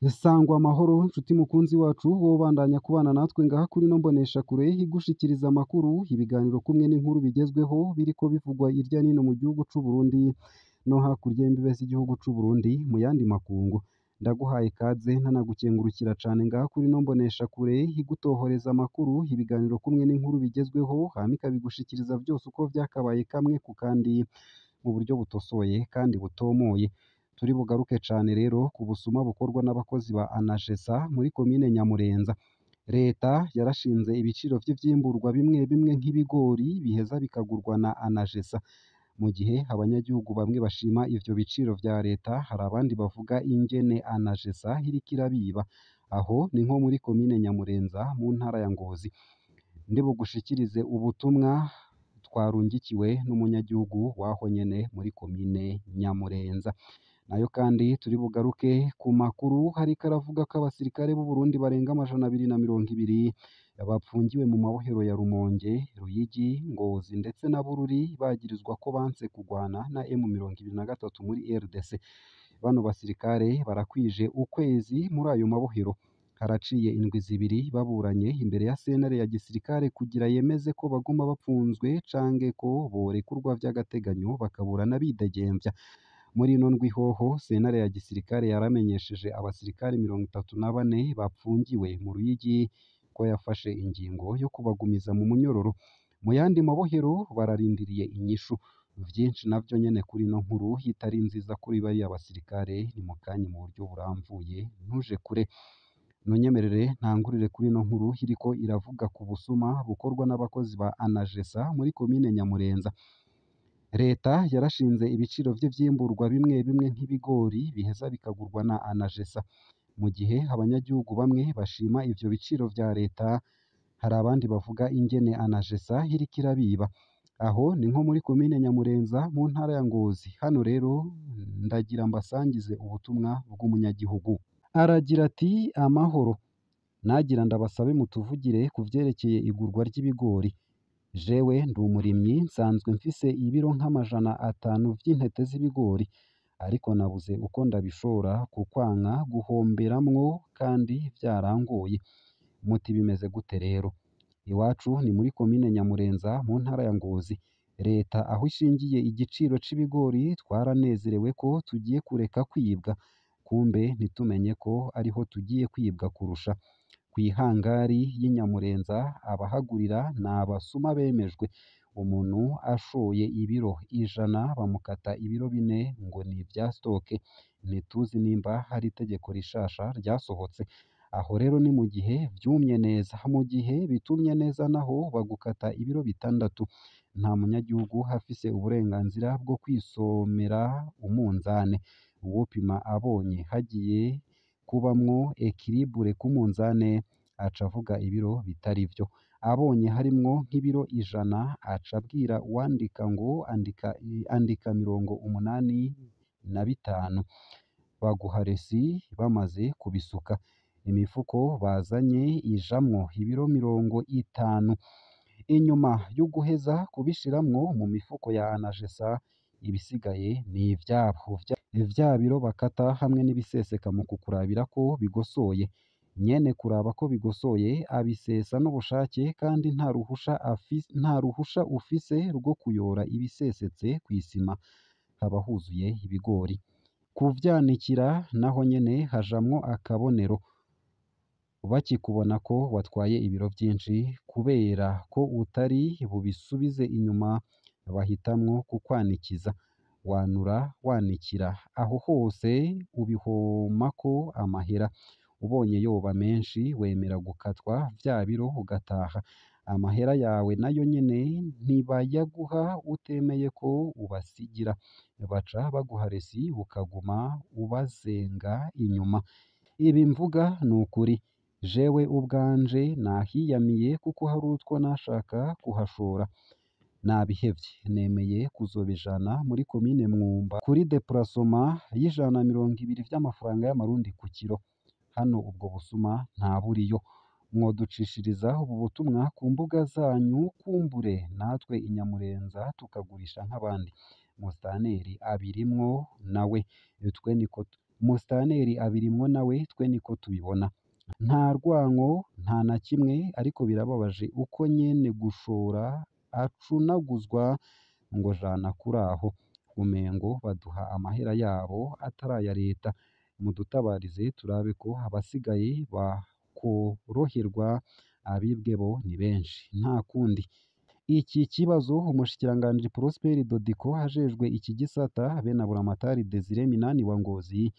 Sangwa amahoro nshuti mukunzi wacu, wowe ubandanya kubana natwe ngaha kuri ino mboneshakure igushikiriza amakuru, ibiganiro kumwe n'inkuru bigezweho biriko bivugwa irya nino mu gihugu c'u Burundi no hakurya y'imbibe z'igihugu c'u Burundi mu yandi makungu. Ndaguhaye ikaze ntanagukengurukira cane ngaha kuri ino mboneshakure igutohoreza amakuru, ibiganiro kumwe n'inkuru bigezweho, hama ikabigushikiriza vyose uko vyakabaye kamwe ku kandi mu buryo butosoye kandi butomoye. Turi bugaruke cane rero ku busuma bukorwa n'abakozi ba ANAGESSA muri komine Nyamurenza. Leta yarashinze ibiciro vy'ivyimburwa bimwe bimwe nk'ibigori biheza bikagurwa na ANAGESSA. Mu gihe abanyagihugu bamwe bashima ivyo biciro vya leta, hari abandi bavuga ingene ANAGESSA iriko irabiba. Aho ni nko muri komine Nyamurenza mu ntara ya Ngozi. Ndi bugushikirize ubutumwa twarungikiwe n'umunyagihugu waho nyene muri komine Nyamurenza. Nayo kandi turi bugaruke ku makuru hariko aravuga ko abasirikare b'u Burundi barenga 220 bapfungiwe mu mabohero ya Rumonge, Ruyigi, Ngozi ndetse na Bururi bagirizwa ko banse kugwana na M23 muri RDC. Bano basirikare barakwije ukwezi muri ayo mabohero. Haraciye indwi zibiri baburanye imbere ya sentare ya gisirikare kugira yemeze ko baguma bapfunzwe canke ko borekurwa vy'agateganyo bakaburana bidegemvya. Muri ino ndwi hoho sentare ya gisirikare yaramenyesheje abasirikare 34 bapfungiwe mu Ruyigi ko yafashe ingingo yo kubagumiza mu munyororo. Mu yandi mabohero bararindiriye inyishu. Vyinshi navyo nyene kuri ino nkuru itari nziza kuri bariya basirikare ni mukanya mu buryo buramvuye ntuje kure. Nunyemerere ntangurire kuri ino nkuru iriko iravuga ku busuma bukorwa n'abakozi ba ANAGESSA muri komine Nyamurenza. Leta yarashinze ibiciro vy'ivyimburwa bimwe bimwe nk'ibigori biheza bikagurwa na ANAGESSA. Mu gihe abanyagihugu bamwe bashima ivyo biciro vya leta, hari abandi bavuga ingene ANAGESSA iriko irabiba. Aho ni nko muri komine Nyamurenza mu ntara ya Ngozi. Hano rero ndagira mbasangize ubutumwa bw'umunyagihugu. Aragira ati: amahoro, nagira ndabasabe mutuvugire ku vyerekeye igurwa ry'ibigori. Jewe ndi umurimyi nsanzwe mfise ibiro nk'500 vy'intete z'ibigori, ariko nabuze uko ndabishora kukwanka guhomberamwo kandi vyarangoye. Muti bimeze gute rero? Iwacu ni muri komine Nyamurenza mu ntara ya Ngozi. Leta aho ishingiye igiciro c'ibigori twaranezerewe ko tugiye kureka kwibwa, kumbe ntitumenye ko ariho tugiye kwibwa kurusha. Kw'ihangari y'i Nyamurenza abahagurira ni abasuma bemejwe. Umuntu ashoye ibiro 100 bamukata ibiro 4 ngo ni ivya stoke. Ntituzi nimba hari itegeko rishasha ryasohotse. Aho rero ni mu gihe vyumye neza, mu gihe bitumye neza naho bagukata ibiro 6. Nta munyagihugu afise uburenganzira bwo kwisomera umunzane. Uwopima abonye hagiye kubamwo ekiribure ku munzane aca avuga ibiro bitari vyo. Abonye harimwo nk'ibiro 100 aca abwira uwandika ngo andika 85. Baguha resi bamaze kubisuka. Imifuko bazanye ijamwo ibiro 50. Inyuma y'uguheza kubishiramwo mu mifuko ya ANAGESSA, ibisigaye ni ivyabo. Vya biro bakata hamwe n'ibiseseka mu kukurabira ko bigosoye. Nyene kuraba ko bigosoye abisesa n'ubushake kandi nta ruhusha ufise rwo kuyora ibisesetse kw'isima haba huzuye ibigori. Kuvyanikira naho nyene hajamwo akabonero. Bakikubona ko watwaye ibiro vyinshi kubera ko utari bubisubize inyuma bahitamwo kukwanikiza. Wanura wanikira aho hose ubihomako amahera. Ubonye yoba menshi wemera gukatwa vya biro ugataha. Amahera yawe nayo nyene ntibayaguha utemeye ko ubasigira. Baca baguha resi ukaguma ubazenga inyuma. Ibi mvuga ni ukuri. Jewe ubwanje nahiyamiye kuko hari utwo nashaka kuhashora. Nabihevye, nemeye kuzobijana muri komine Mwumba kuri deplacement y'120 vy'amafaranga y'amarundi ku kiro. Hano ubwo busuma ntaburiyo. Mwoducishiriza ubu butumwa ku mbuga zanyu kumbure natwe i Nyamurenza tukagurisha nk'abandi. Musitanteri abirimwo nawe. Musitanteri abirimwo nawe twe niko tubibona. Nta rwanko nta na kimwe, ariko birababaje uko nyene gushora acunaguzwa ngo jana kuraho, umengo baduha amahera yabo atari aya leta. Mudutabarize turabe ko abasigaye bakoroherwa, abibwe bo ni benshi, nta kundi. Iki kibazo umushikiranganji Prosper Dodiko ajejwe iki gisata be na Buramatari Desire Minani wa Ngozi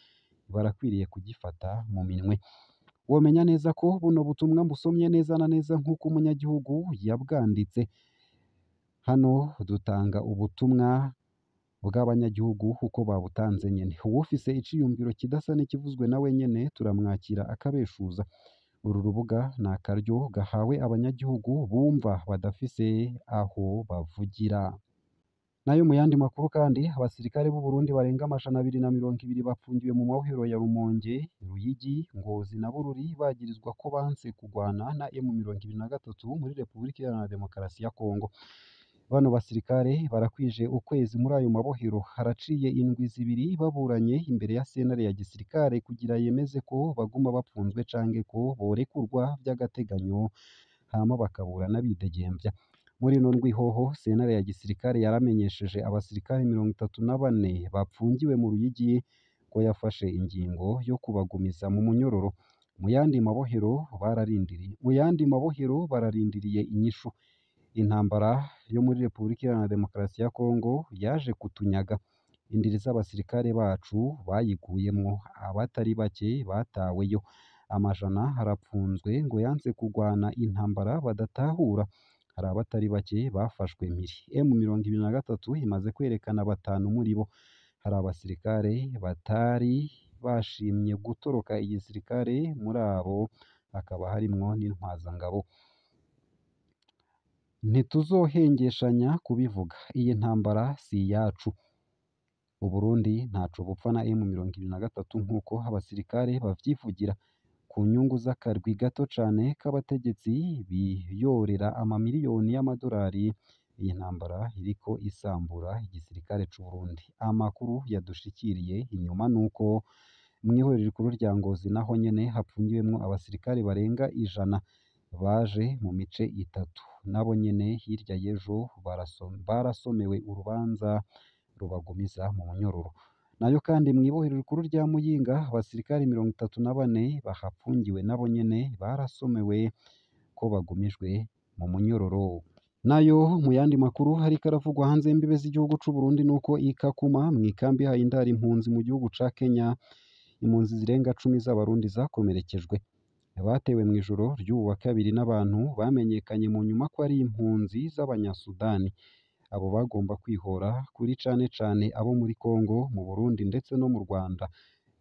barakwiriye kugifata mu minwe. Womenya neza ko buno butumwa mbusomye neza na neza nk'uko umunyagihugu yabwanditse. Hano dutanga ubutumwa bw'abanyagihugu uko babutanze nyene. Uwufise iciyumviro kidasa n'ikivuzwe nawe nyene turamwakira akabeshuza. Uru rubuga ni akaryo gahawe abanyagihugu bumva badafise aho bavugira. Nayo mu yandi makuru kandi, abasirikare b'u Burundi barenga 220 bafungiwe mu mabohero ya Rumonge, Ruyigi, Ngozi na Bururi bagirizwa ko banse kugwana na M23 muri Repubulika Iharanira Demokarasi ya Kongo. Bano basirikare barakwije ukwezi muri ayo mabohero, haraciye indwi zibiri baburanye imbere ya sentare ya gisirikare kugira yemeze ko baguma bapfunzwe canke ko borekurwa vy'agateganyo hama bakaburana bidegemvya. Muri ino ndwi hoho sentare ya gisirikare yaramenyesheje abasirikare 34 bapfungiwe mu Ruyigi ko yafashe ingingo yo kubagumiza mu munyororo. Mu yandi mabohero bararindiriye inyishu. Intambara yo muri Repubulika Iharanira Demokarasi ya Kongo yaje kutunyaga. Indiri z'abasirikare bacu bayiguyemwo, abatari bake bataweyo. Amajana arapfunzwe ngo yanse kugwana intambara badatahura. Hari abatari bake bafashwe mpiri. M23 imaze kwerekana batanu muri bo. Hari abasirikare batari bashimye gutoroka igisirikare, muri abo hakaba harimwo n'intwazangabo. Ntituzohengeshanya kubivuga, iyi ntambara si iyacu. Uburundi ntaco bupfa na M23 nk'uko abasirikare bavyivugira, ku nyungu z'akarwi gato cane k'abategetsi biyorera amamiliyoni y'amadolari. Iyi ntambara iriko isambura igisirikare c'Uburundi. Amakuru yadushikiriye inyuma nuko mw'ihorero rikuru rya Ngozi naho nyene hapfungiwemwo abasirikare barenga 100 baje mu mice itatu, nabo nyene hirya y'ejo barasomewe urubanza rubagumiza mu munyororo. Nayo kandi mw'ibohero rikuru rya Muyinga abasirikare 34 bahapfungiwe nabo nyene barasomewe ko bagumijwe mu munyororo. Nayo mu yandi makuru hariko aravugwa hanze y'imbibe z'igihugu c'u Burundi nuko i Kakuma mw'ikambi haye indaro impunzi mu gihugu ca Kenya, impunzi zirenga 10 z'abarundi zakomerekejwe. Batewe mw'ijoro ry'uwu wa kabiri n'abantu bamenyekanye mu nyuma ko ari impunzi z'abanyasudani. Abo bagomba kwihora kuri cane cane abo muri Kongo, mu Burundi ndetse no mu Rwanda.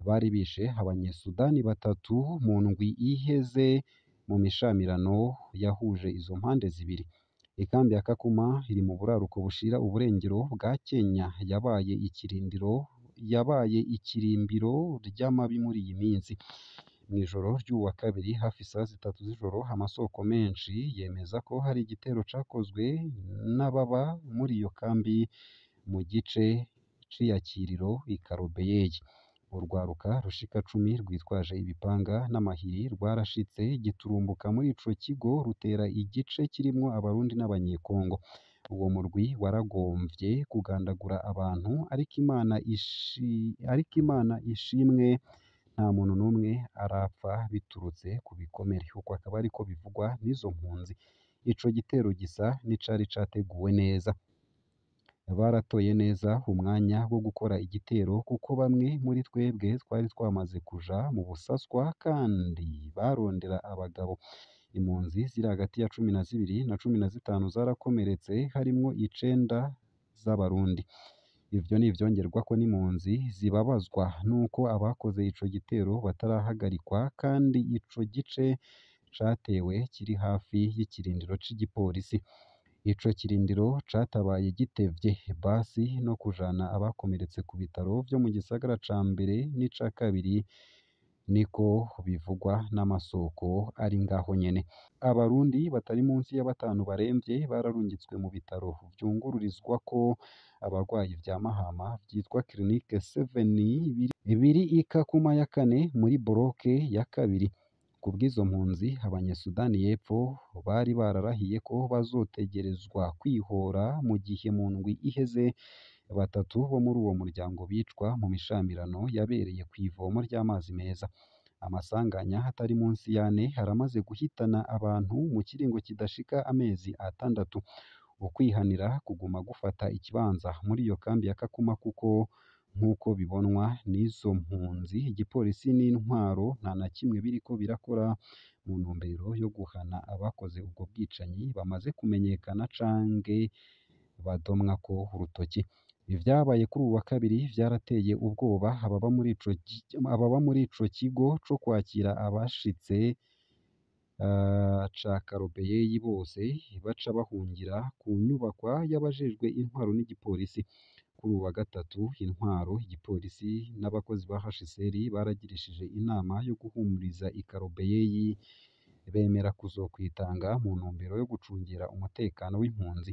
Bari bishe abanyesudani batatu mu ndwi iheze mu mishamirano yahuje izo mpande zibiri. Ikambi ya Kakuma iri mu buraruko bushira uburengero bwa Kenya yabaye ikirimbiro ry'amabi muri iyi minsi. Mw'ijoro ry'uwu wa kabiri hafi isaha 3 z'ijoro, amasoko menshi yemeza ko hari igitero cakozwe n'ababa muri iyo kambi mu gice c'iyakiriro i Karobeyeye. Urwaruka rushika 10 rwitwaje ibipanga n'amahiri rwarashitse giturumbuka muri ico kigo rutera igice kirimwo abarundi n'abanyekongo. Uwo murwi waragomvye kugandagura abantu, ariko Imana ishimwe nta muntu n'umwe arapfa biturutse ku bikomere. Uko akaba ariko bivugwa n'izo mpunzi. Ico gitero gisa n'icari categuwe neza. Baratoye neza umwanya wo gukora igitero kuko bamwe muri twebwe twari twamaze kuja mu busaswa kandi barondera abagabo. Impunzi ziri hagati ya 12 na 15 zarakomeretse, harimwo 9 z'abarundi. Ivyo ni ivyongerwako n'impunzi zibabazwa nuko abakoze ico gitero batarahagarikwa kandi ico gice catewe kiri hafi y'ikirindiro c'igipolisi. Ico kirindiro catabaye gitevye basi no kujana abakomeretse ku bitaro vyo mu gisagara ca mbere n'ica kabiri Niko bivugwa n'amasoko ari ngaho nyene. Abarundi batari munsi ya batanu baremvye bararungitswe mu bitaro vyungururizwako abarwayi vya Mahama vyitwa Clinique 7 biri i Kakuma ya kane muri boroke ya kabiri. Kubw'izo mpunzi, abanyesudani y'Epfo bari bararahiye ko bazotegerezwa kwihora mu gihe mu ndwi iheze batatu bo muri uwo muryango bicwa mu mishamirano yabereye kw'ivomo ry'amazi meza. Amasanganya atari munsi y'ane aramaze guhitana abantu mu kiringo kidashika amezi 6. Ukwihanira kuguma gufata ikibanza muri iyo kambi ya Kakuma kuko nk'uko bibonwa n'izo mpunzi, igipolisi n'intwaro nta na kimwe biriko birakora mu ntumbero yo guhana abakoze ubwo bwicanyi bamaze kumenyekana canke badomwako urutoki. Ivyabaye kuri uwu wa kabiri vyarateye ubwoba ababa muri ico kigo co kwakira abashitse ca Karobeyeyi bose baca bahungira ku nyubakwa y'abajejwe intwaro n'igipolisi. Kuri uwu wa gatatu, intwaro, igipolisi n'abakozi ba HCR baragirishije inama yo guhumuriza i Karobeyeyi, bemera kuzokwitanga mu ntumbero yo gucungera umutekano w'impunzi.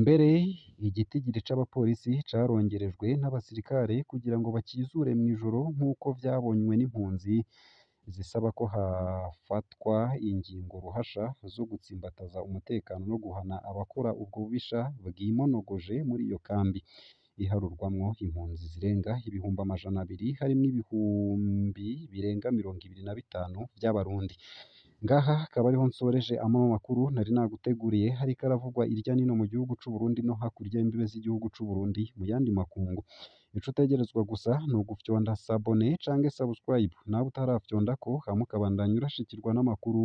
Mbere igitigiri c'abapolisi carongerejwe n'abasirikare kugira ngo bakizure mw'ijoro nk'uko vyabonywe n'impunzi zisaba ko hafatwa ingingo ruhasha zo gutsimbataza umutekano no guhana abakora ubwo bubisha bwimonogoje muri iyo kambi iharurwamwo impunzi zirenga 200,000 harimwo 25,000 vy'abarundi. Ngaha akaba ariho nsoreje amwe mu makuru nari naguteguriye hariko aravugwa irya nino mu gihugu c'u Burundi no hakurya y'imbibe z'igihugu c'u Burundi mu yandi makungu. Ico utegerezwa gusa ni ugufyonda sabone canke subscribe nawe utarafyondako, hama ukabandanya urashikirwa n'amakuru,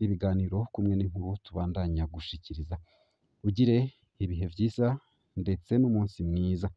ibiganiro kumwe n'inkuru tubandanya gushikiriza. Ugire ibihe vyiza ndetse n'umunsi mwiza.